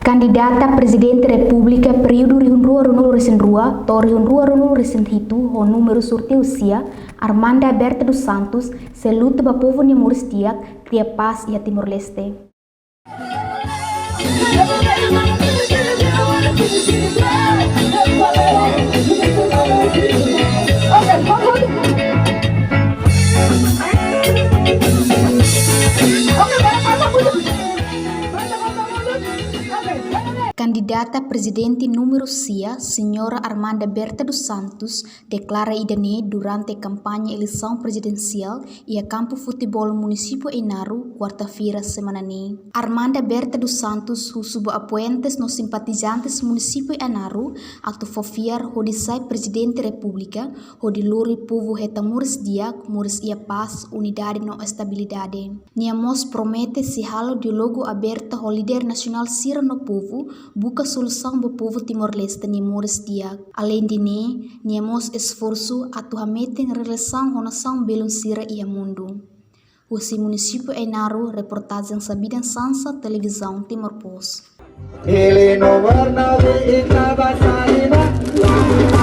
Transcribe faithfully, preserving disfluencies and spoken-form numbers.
Kandidata Prezidente Repúblika períodu rihun rua ruanulu-resin-rua to'o rihun rua ruanulu-resin-hitu ho númeru sorteiu sia, Armanda Berta dos Santos, sei luta ba povu nia moris di'ak, kria pás iha Timor-Leste. Kandidata Prezidente númeru sia, Señora Armanda Berta dos Santos, deklara ida-ne'e durante kampaña eleisaun prezidensiál iha kampu futeból Munisípiu Ainaro, kuarta-feira semana ne'e. Armanda Berta dos Santos husu ba apoiantes no simpatizantes Munisípiu Ainaro atu fó fiar hodi sai Prezidente Repúblika, hodi lori povu hetan moris di'ak, moris iha pás, unidade no estabilidade. Nia mós promete sei halo diálogu abertu ho líder nasionál sira no povu, buka solusaun ba povu Timor-Leste nia moris di'ak. Aleinde ne'e, nia mós esforsu atu hametin relasaun ho nasaun belun sira iha mundu. Husi Munisípiu Ainaro, reportajen Sabidan Sansa, Televizaun Timor Post. Ele no warna de itaba salina.